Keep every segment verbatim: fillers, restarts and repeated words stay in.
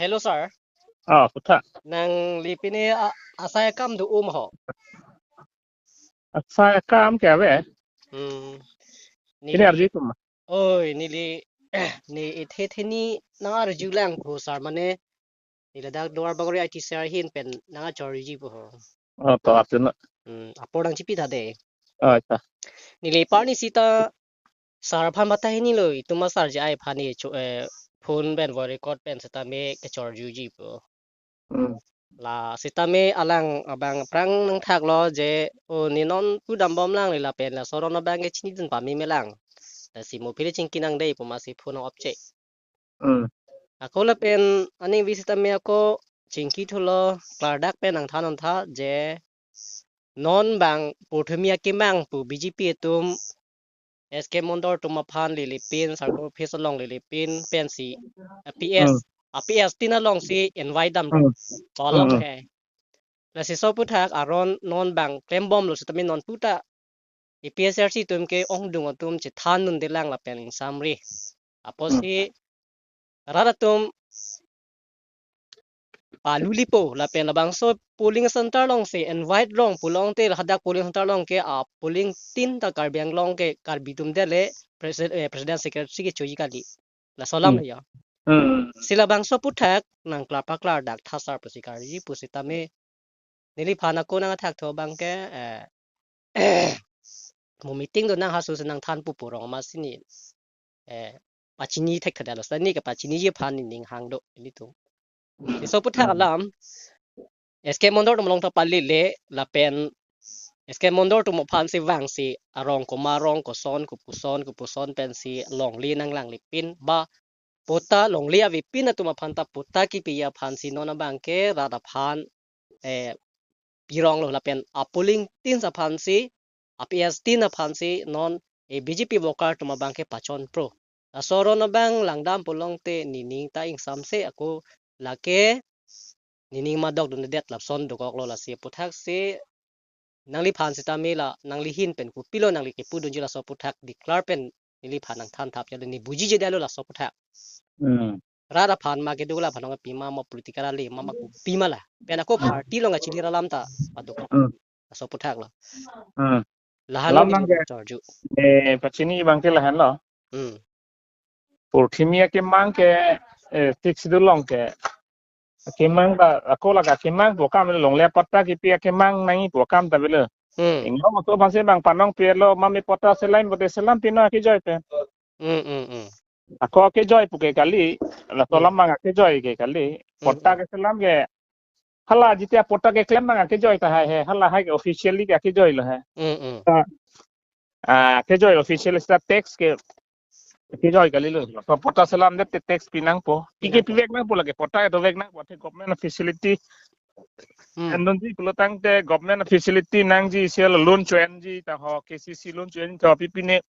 Hello, sir. Ah, puthak. Nangli pini a-, asai akam do-o ma ho? Asai akam ke ave. Hmm. Neli, pini arju tum ma? Oi, neli, ne ithe theni nang arju lang ko sir mane. Neli ladak Duarbagori I T C R ahin pen nang achor arjuji po ho. Oh, to arju na. Hmm, apor nang chipi ta de. Oh, ta. Neli parni sita sir aphan bata hini lo, itum a sir J I aphan ni cho, eh, phone pen voice record pen sitame kachor arjuji po. Hmm. La sitame alang abang aphrang nangthaklo je, o ne non pudam bom lang le lapen laso aron abang ke chinidun pame me lang. Lasi mo phili chingki nang dei pu ma si phone off che. Hmm. Ako lapen aning vi sitame ako chingki thulo, klardak pen nangthan non tha je non bang Porthimi akemang pu B J P atum S K Mondor atum aphan lele pin, circle office along lele pin pensi, a P S, Hmm. a P S tin alongsi invite damlo. Hmm. Tolong Hmm. ke. Lasi laso aputhak aron non bang klembomlo sitame non puta A P H L C atum ke ongdung atum chethan dunde lang lapen ingsamri. Apotsi Hmm. rat atum palulipo lapen labangso polling center alongsi invite long pulote hadak polling center along ke a polling tin ta Karbi Anglong ke Karbi atum det le president, eh, president secretary kechoji kali. Laso alam Hmm. ya. Hmm. Si labangso aputhak nang klar paklardak tha sir pusi karjuji pusitame neliphan ako nangthak tho abang ke, eh, mo meeting do nang hasu si nangthan pu pu rong ma si ne, eh, pachini thek thadalo, sani ke pachiniji aphan ne ning hang do ilitum. Hmm. Laso aputhak Hmm. alam S K Mondor atum along ta palele lapen S K Mondor atum aphansi vangsi arong komarong koson kopuson kopuson pensi longle nang langle pin ba patta longle avepin atum aphan ta patta kipi aphansi non abang ke rat aphan, eh, pironglo lapen a polling tin aphansi, a P S tin aphansi non, eh, B J P worker atum abang ke pachon pro. Laso aron abang langdam pulote nening ta ingsamse ako lake nening madok dundet lapuson dokoklo lasi aputhaksi nangliphan sitame la nangli ahin pen kopilo nangli kepudunji laso aputhak declare pen neliphan nangthan thap ya ne buji je dalo laso aputhak. Hmm. Rat aphan ma kedo laphan nangpi ma ma political rally ma ma kopi ma la. Pen ako Hmm. party along kachili ra alam ta padok. Hmm. Laso aputhak lo. Hmm. Lahan Alam lo nang neli ke, chorju. Eh, pachini abang ke lahenlo. Hmm. Porthimi akemang ke, eh, Sixth Schedule along ke. Akemang ta, ako lake akemang pu akam longle patta kipi akemang nangji pu akam ta avelo. Hmm. Inglong atum aphansi bang panong pilo ma me patta selam pote selam pino akejoi pen. Hmm, hmm, hmm. Ako akejoi pu ke kali, laso Hmm. alam abang akejoi ke kali. Hmm, Patta hmm. keselam ke hala jitia patta keklem abang akejoi tahai he, hala hai ke officially ke akejoi lo he. Hmm, hmm. Ta, ah, akejoi officially seta tax ke akejoi kalilo. Laso patta selamdet te tax pi nangpo. Pi ke Pinangpo. pivek nangpo lake patta ke dovek nangpo te government facility. Hmm. Andonji pulotangte government facility nangji sel loan cho-enji ta ho K C C loan cho-enji ta ho pipine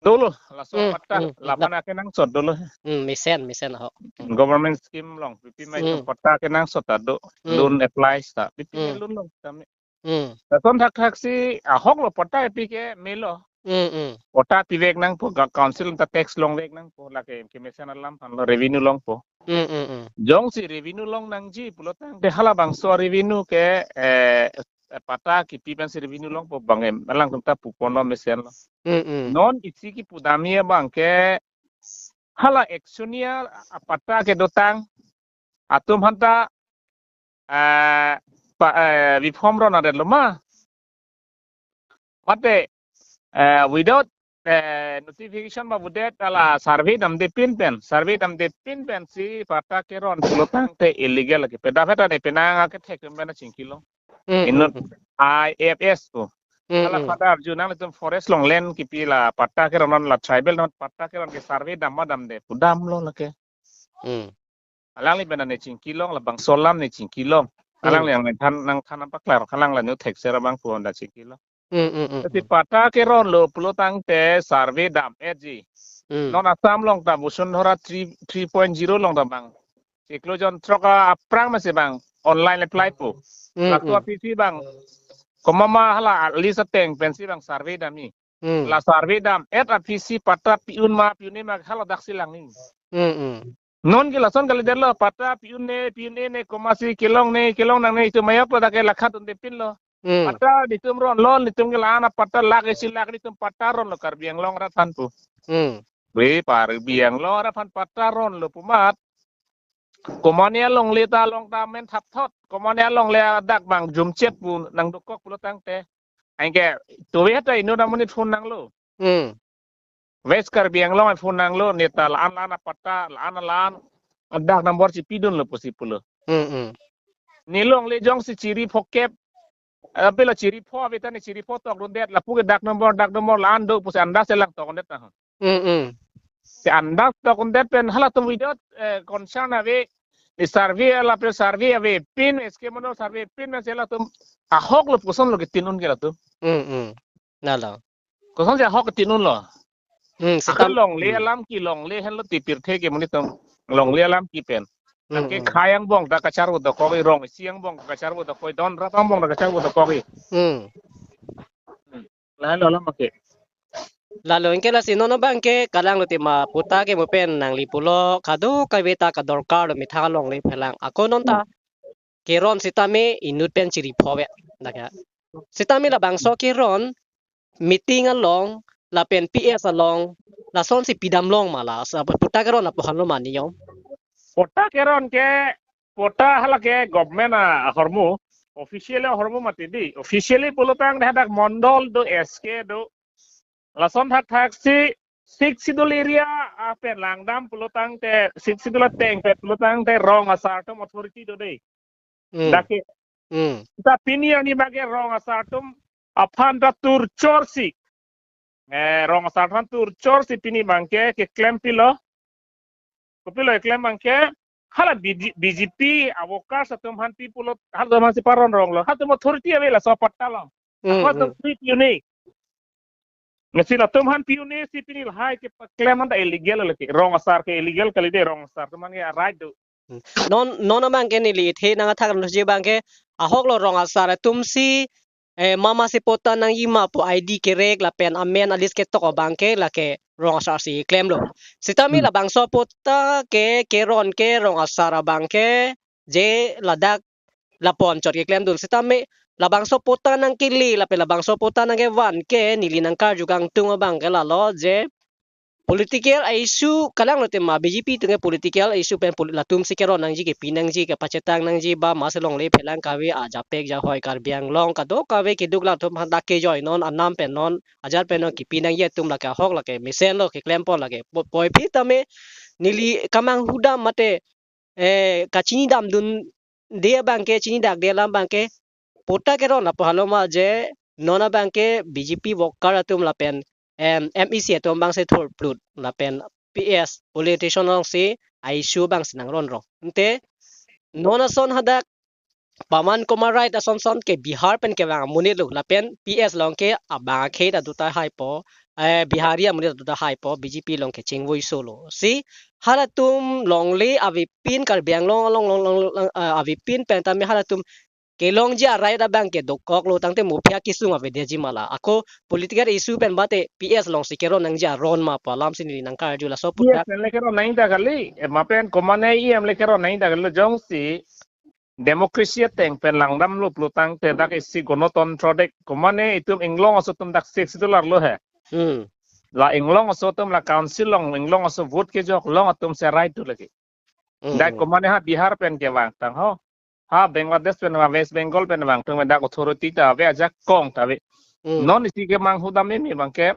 dolo laso Hmm, patta hmm, hmm, laphan lap. akenangsot dolo. Hmm, mesen, mesen ho. Hmm. Government scheme along pipi mai Hmm. patta akenangsot ta do. Hmm. Loan apply ta. Pipine Hmm. loan along tame. Hmm. Lason thakthaksi ahok lo patta pi ke melo. Hmm, hmm. Patta pivek nangpo ga council ta tax longvek nangpo lake kemesen alam aphanlo revenue longpo. Hmm, hmm, hmm. Jongsi revenue long nangji pulotangte halabangso revenue ke, eh, eh, patta kipi pensi revenue longpo abang em alangtum ta puponlo mesenlo. Hmm, hmm. Non isi kipudamji abang ke hala actionia a patta kedotang atum aphanta, eh, pa, eh, reform ron adet lo ma. Mate, eh, without, eh, notification ba budet ala survey damde pin pen, survey damde pin pensi patta keron pulotangte illegal lake. Peda peda ne penang akethek pen chingkilo. Hmm, Inut hmm, hmm. I F S ko. Hmm, Ala hmm. Father Arjun nanglitum forest along land kipi la patta keron la tribal non patta keron ke survey dam ma damde pu damlo lake. Hmm. Alangli pen ne chingkilong labangso alam ne chingkilong. Hmm. Alangli nangthan nangthan paklar alangli ne thekser abang pu honda chingkilong. Hmm, hmm, hmm, Tapi hmm. patta keron lo pulotangte survey dam-etji. Hmm. Non Assam along ta Bosundhara three, three point zero along ta bang. Chiklo jon throk aphrang masi bang online apply po. Hmm, Laso hmm. apisi bang. Komat ma hala list ateng pensi bang survey damji. Hmm. La survey dam-et apisi patta pi-un ma pi-un-e ma hala daksi langji. Hmm, hmm. Non ke lason kalidet lo, patta pi-un-e, pi-un-e ne, komatsi kelong ne, kelong nangne, itum mayok lo dak ke lakhat un-e pin lo. Hmm. Patta netum ronlo, netum ke la-an apatta lakh isi lakh netum patta ronlo Karbi Anglong arat aphan pu. Hmm. Be Karbi Anglong arat aphan patta ronlo pu amat, komatne alongle ta along ta amen thapthot, komatne alongle adak abang jumchet pu nangdokok pulo tangte, anke tuve ta inut amonit phone nanglo. Hmm. West Karbi Anglong phone nanglo, ne ta la-an la-an apatta, la-an la-an adak number si pidunlo pusi pulo. Hmm, hmm. Ne longle jongsi chiri phokep, eh, pilo chiri pho ave ta ne chiri pho tokdundet, lapu ke dak number, dak number la-an do pusi andas si lang tokdundet na. Hmm, hmm. Si andas tokdundet pen halatum without, eh, concern ave, ne survey lapen survey avepin, S K Mondol survey pin, pensi latum ahok lo, koson lo ketin un ke latum. Hmm, hmm. Lalo. Kosonsi ahok ketin unlo. Hmm, akhai sitame longle, hmm, alam kelongle henlo, te pirthe ke monit atum longle alam ke pen. Hmm, anke hmm. Khai angbong ta kacharvo dokok-i, rong isi angbong ta kacharvo dokok-i, don rat angbong ta kacharvo dokok-i. Hmm. Lahenlo alam ke. Lalo anke lasi non abang ke kalang lo tema, patta ke mo pen nangli pulo, kadokave ta kadorkar lo methang longle phelang. Ako non ta keron sitame inut pen chiri pho ave. Dak ke. Sitame labangso keron meeting along lapen P S along lasonsi pidam long ma la, sa patta keron aphan lo ma niyom? Patta keron ke, patta hala ke government ahormu, officially ahormu mati dei. Officially pulo tangte hadak mondol do, S K do, lason thakthak si Sixth Schedule area apen langdam pulo tangte, Sixth Schedule ateng pen pulo tangte rong asar atum authority do dei. Hmm. Dak ke. Hmm. Ta pini arni abang ke rong asar atum aphan ta torture si, eh, rong asar aphan torture si pini abang ke keklem pilo. Kopilo keklem abang ke, hala B J, B J P a-workers atum aphan pi pulo, halatum aphansi paron ronglo. Halatum authority ave laso patta along. Hmm, halatum hmm. Free uni. Lasi latum aphan pi uni si pini lahai keklem anta illegal lo ke. Rong asar ke illegal kali dei, rong asar atum aphan ke right do. Hmm. Non, non abang ke neli ithe nangkethan nangji abang ke, ahok lo rong asar atum si, eh, mama si patta nangji ma pu I D kerek lapen amen a-list ketok abang ke lake rong asar si klemlo. Sitame hmm. Labangso patta ke keron ke rong asar abang ke je ladak lapu anchot keklemdun. Sitame labangso patta nangkele lapen labangso patta nangkevan ke neli nangkarju kangtung abang ke lalo je political issue kalang lo tema, B J P atum ke political issue pen poli-, latum si keron nangji, kepi nangji, kepachetang nangji ba masi longle phelang kave ajapek jahoi Karbi Anglong kadokave keduk latum hadak kejoi non anam pen non ajar pen non kepi nangji atum lake ahok lake mesen lo keklem pon lake po-, puvoiphit tame neli kemanghu dam mate eh, kachini damdunde abang ke, chini dakde alam abang ke, patta keron aphan lo ma je, non abang ke B J P worker atum lapen, em, M A C atum abang si thurplut, lapen P S, politician along si, a-issue abang si nangronrong. Ante, non ason hadak, Pawan Kumar Rai ta son son ke Bihar pen kevang amonit lo, lapen P S along ke abang akhei ta do tahai po, eh, Bihari amonit ta do tahai po, B J P along ke chingvoi solo. Si halatum longle avepin Karbi Anglong along long long long, eh, avepin pen tame halatum kelongji a-right abang ke dokok lo tangte mafia kesung avedetji ma la. Ako political issue pen mate P S along si keron nangji aron ma pu alam si neli nangkarju laso P S puthak. Pen le keron nangji ta kali, eh, ma pen komatne E M le keron nangji ta kali lo jongsi democracy ateng pen langdamlo pulo tangte dak isi gonotontro dek, komatne itum inglong aso atum dak Sixth Schedule arlo he. Hmm. La inglong aso atum la council along inglong aso vote kejok along atum si right do lake. Hmm, dak hmm. Komatne ha Bihar pen kevang tang ho. Ha Bangladesh pen vang, West Bengal pen vang, tum dak authority ta ave, ajakong ta ave. Hmm. Non isi kemanghu dam meme abang ke,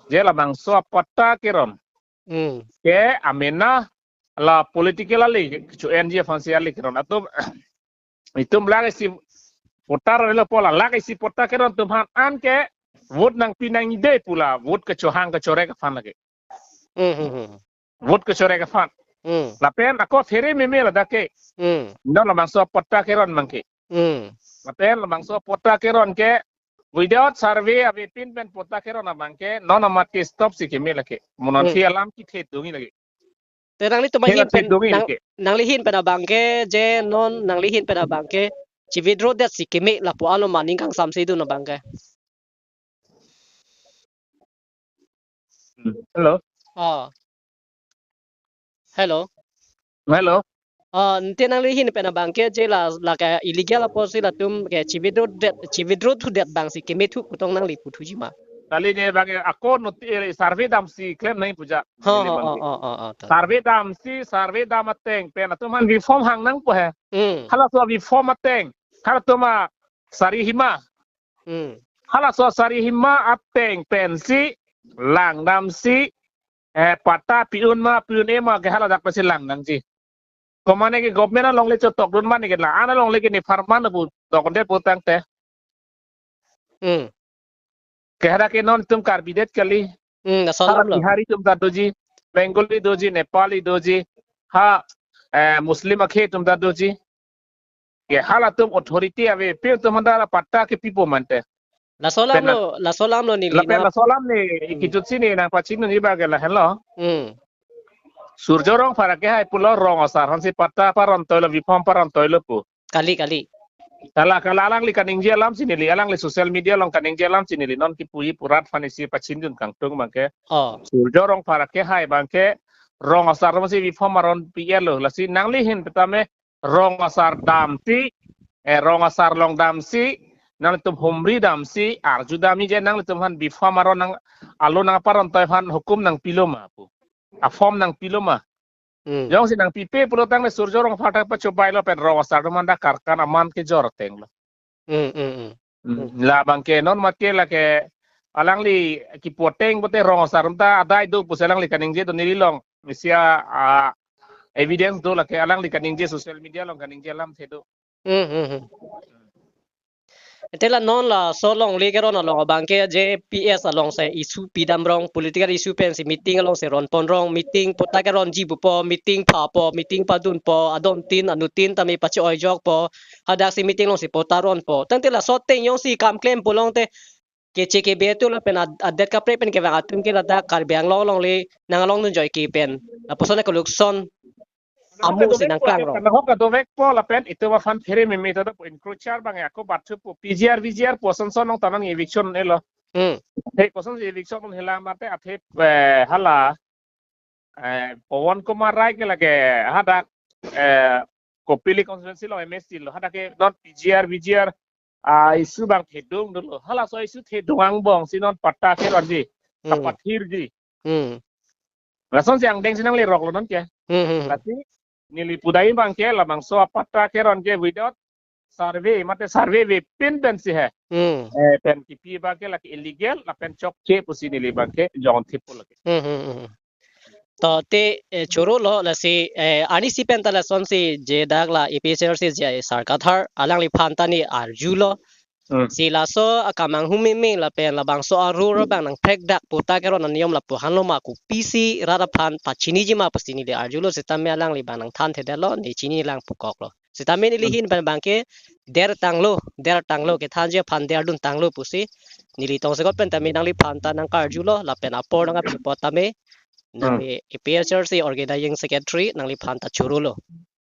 je labangso patta keron. Hmm. Ke amena la political ale, chu N G O aphansi ale keron. Atum, itum lake isi patta relo pu la, lake isi patta keron atum aphan an ke vote nangpi nangde pu la, vote kechohang kechorek aphan lake. Hmm, hmm, hmm. Vote kechorek aphan. Hmm. Lapen ako phere meme ladak ke. Hmm. Non labangso patta keron abang ke. Hmm. Lapen labangso patta keron ke without survey avepin pen patta keron abang ke non amat ke stop si keme lake. Mo non hmm. Si alam kethe dungi lake. Te nanglitum ahin pen, nang, nanglihin pen abang ke, je non nanglihin pen abang ke, chi-withdraw det si keme lapu-an lo ma ning kangsamse dun abang ke. Hmm. Hello. Ah. Hello. Hello. Ah, ante nangli ahin pen abang ke je la, la ke illegal apotsi latum ke chi-withdraw det, chi-withdraw thudet abangsi keme thu putong nangli puthuji ma? Kali ne abang ke ako noti, eh, survey damsi klem nangji pu ja. Ha, neli ha, abang ha, ke. Ha, ha, ha, ta. Survey damsi, survey dam ateng pen latum aphan reform hang nangpo he. Hmm. Halaso reform ateng, halatum asari hima. Hmm. Halaso asari hima ateng pensi lang damsi, eh, patta pi-un ma, pi-un-e ma ke haladak pensi lang nangji. Komane ke government alongle chotokdun mane ke la, an alongle ke niphar man pu dokde putangte. Hmm. Ke hadak ke non itum Karbi det kali. Hmm, laso alam lo. Bihari atum ta doji, Bengali doji, Nepali doji, ha, eh, Muslim akhei atum ta doji. Ke halatum authority ave, pi atum aphan ta patta kepipo mante. Laso alam lo, laso alam lo neli lapen na. Laso alam ne, hmm, ikijutsi ne nangpachiniji abang ke lahenlo. Hmm. Surjya Rongphar akehai pulo rong asar aphansi patta paron toilo, reform paron toilo pu. Kali, kali. Kala, kala alangli kaningje alamsi neli, alangli social media along kaningje alamsi neli non kipuji pu rat aphan isi pachindun kangtung abang ke. Oh. Surjya Rongphar akehai abang ke rong asar aphansi reform aron pi-etlo. Lasi nangli ahin petame rong asar damsi, eh, rong asar along damsi, nanglitum humri damsi, arju damji je nanglitum aphan reform aron nang, alo nangparon toi aphan hukum nangpilo ma pu. A-form nangpilo ma. Hmm. Jongsi nangpipe pulotangte Surjya Rongphar ta pachobailo pen rong asar atum anta karkan aman kejor atenglo. Hmm, hmm, hmm. Hmm. Hmm. La abang ke non mat ke la ke alangli kipu ateng pute rong asar atum ta adai do pusi alangli kaningje do neli long. Misia, ah, evidence do la ke alangli kaningje social media along kaningje alamthe do. Hmm, hmm, hmm. Ante la non laso alongle keron along abang ke J P S alongsi issue pidam rong, political issue pensi meeting alongsi ronpon rong, meeting patta keronji pupo, meeting phapo, meeting padunpo, adontin anutin tame pache-oijokpo, hadaksi meeting alongsi patta ronpo. Tangte laso ateng jongsi kam klem pulote keche kebe atum lapen ad-, adet kaprek pen kevang atum ke ladak Karbi Anglong alongle nang along dunjoi ke pen lapuson akolokson amu si nangklang rong. Kanahok kadovekpo lapen itum aphan phere meme ta do encroacher abang ako bathu pu P G R, V G R pu asonson along ta non eviction elo. Hmm. He kosonsi eviction un hela mate athe, eh, hala, eh, Pawan Kumar Rai ke la ke hadak, eh, Kopili constituency along M A C lo, hadak ke non P G R, V G R, ah, issue abang thedung dolo. Halaso issue thedung angbongsi non patta keronji. Hmm. Kapathirji. Hmm. Lasonsi angdengsi nangleroklo non ke. Hmm, hmm, hmm. Lasi neli pudai abang ke labangso apatta keron ke without survey, mate survey avepin pensi he. Hmm. Eh, pen kipi abang ke la ke illegal, lapen chokche pusi neli abang ke jongthip pu la ke. Hmm, hmm, hmm. To te, eh, chorolo lasi, eh, arnisi pen ta lasonsi je dak la A P H L C je Sar Kathar alangliphan ta ne arjulo. Hmm. Si laso akam anghumeme lapen labangso a-rule abang nangprekdak patta keron aniyom lapu hanlo ma, kopisi rat aphan pachiniji ma pusi neli arjulo, sitame alangli abang nangthanthedetlo, ne chinilang pukoklo. Sitame neli, hmm, ahin pen abang ke der tanglo, der tanglo, kethanji aphan derdun tanglo pusi neli tongsekot pen tame nangliphan ta nangkarjulo lapen apor nangkapi apot tame, hmm, nangli A P H L C organizing secretary nangliphan ta chorolo.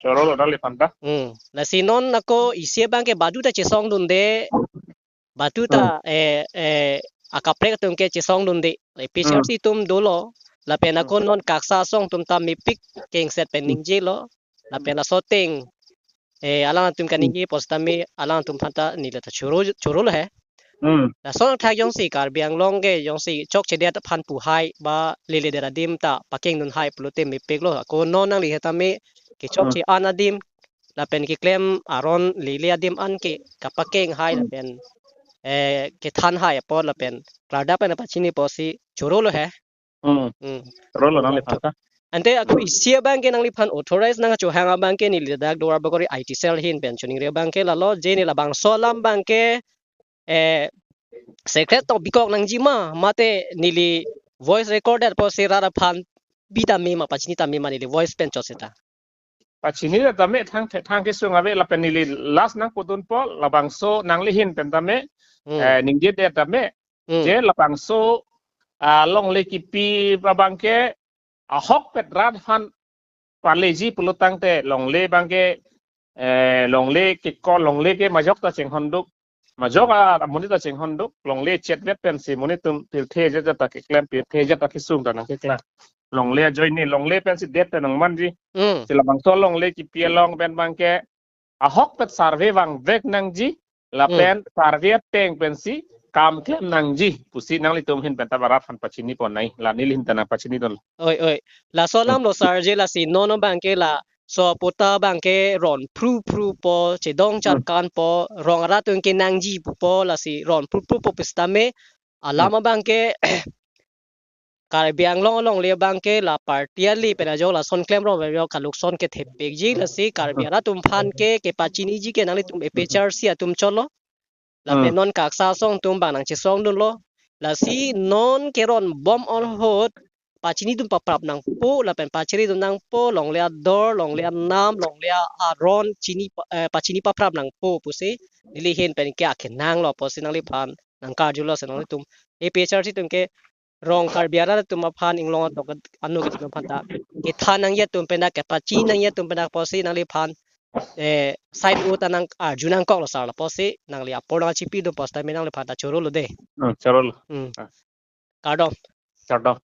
Chorolo nangliphan ta. Hmm. Lasi non ako isi abang ke baduta chesongdunde, baduta, hmm, eh, eh, akaprek atum ke chesongdunde. A P H L C, hmm, atum dolo. Lapen, hmm, ako non KASA asong atum ta mepik kengset pen, hmm, ningjelo. Lapen laso ateng, eh, alangtum, hmm, kaningjepo sitame alangtum aphan ta neli ta choro, chorolo he. Hmm. Laso athak jongsi Karbi Anglong ke jongsi chokchedet aphan puhai ba leledet adim ta pakengdunhai pulote mepiklo. Ako non nangli he tame kechokche, hmm, an adim lapen keklem aron lele adim an ke kapakenghai, hmm, lapen, eh, kethanhai apot lapen klardak pen pachinipo si chorolo he. Hmm. Hmm. Chorolo nangliphan ta. Ante ako isi abang ke nangliphan authorize nangchohang abang ke neli dak Duarbagori I T cell ahin pen choningri abang ke lalo je ne labangso alam abang ke, eh, secret tong bikok nangji ma, mate neli voice recorder pusi rat aphan bi tame ma, pachini tame ma neli voice pen chot seta. Pachini tame thang, thang kesung ave lapen neli last nangpudunpo labangso nangli ahin pen tame, hmm, eh, ningjedet tame, hmm, je labangso, ah, longle kipi abang ke ahokpet rat aphan paleji pulotangte longle abang ke, eh, longle kekol longle ke majok ta chinghonduk. Majok amonit ta chinghonduk, longle chetvet pensi monit atum pirthe ajat ajat ta keklem, pirthe ajat ta kesung ta nangkeklang. longle ajoine, longle pensi det ta nangmanji. Hmm. Si labangso longle kipi along pen abangke ahokpet survey vangvek nangji, lapen survey ateng pensi kam klem nangji pusi nanglitum ahin pen ta barat aphan pachini pon nai, la neli ahin ta nangpachini don. Oi, oi. Laso alam lo sir je, lasi non abangke laso apot ta abangke ron phru phru po, chedong charkan po, rong arat atum kenangji pupo, lasi ron phru phru po pusitame alam abangke Karbi Anglong alongle abangke la party ali pen ajok lason klem rong ajok kaluk son kethepikji, lasi Karbi arat atum aphan ke kepachiniji ke nanglitum A P H R C atum chotlo. Lapen non Kaksa asong atum abang nangchesong dunlo. Lasi non keron bom ahut pachinidun paprap nangpo, lapen pachiri dun nangpo, longle ador, longle anam, longle aron chini pa-, eh, pachini paprap nangpo pusi neli ahin pen ke akenanglo pusi nangliphan nangkarjulo, si nanglitum A P H R C atum ke rong Karbi arat atum aphan, inglong atok anu atum aphan ta kethan nangji atum pen ta, kepachini nangji atum pen ta pusi nangliphan, eh, side o ta nangarju nangkoklo sir, lapusi nangli apor nangchipi dun pusitame nangliphan ta chorolo de. Hmm, chorolo. Hmm. Ah. Kardom. Kardom.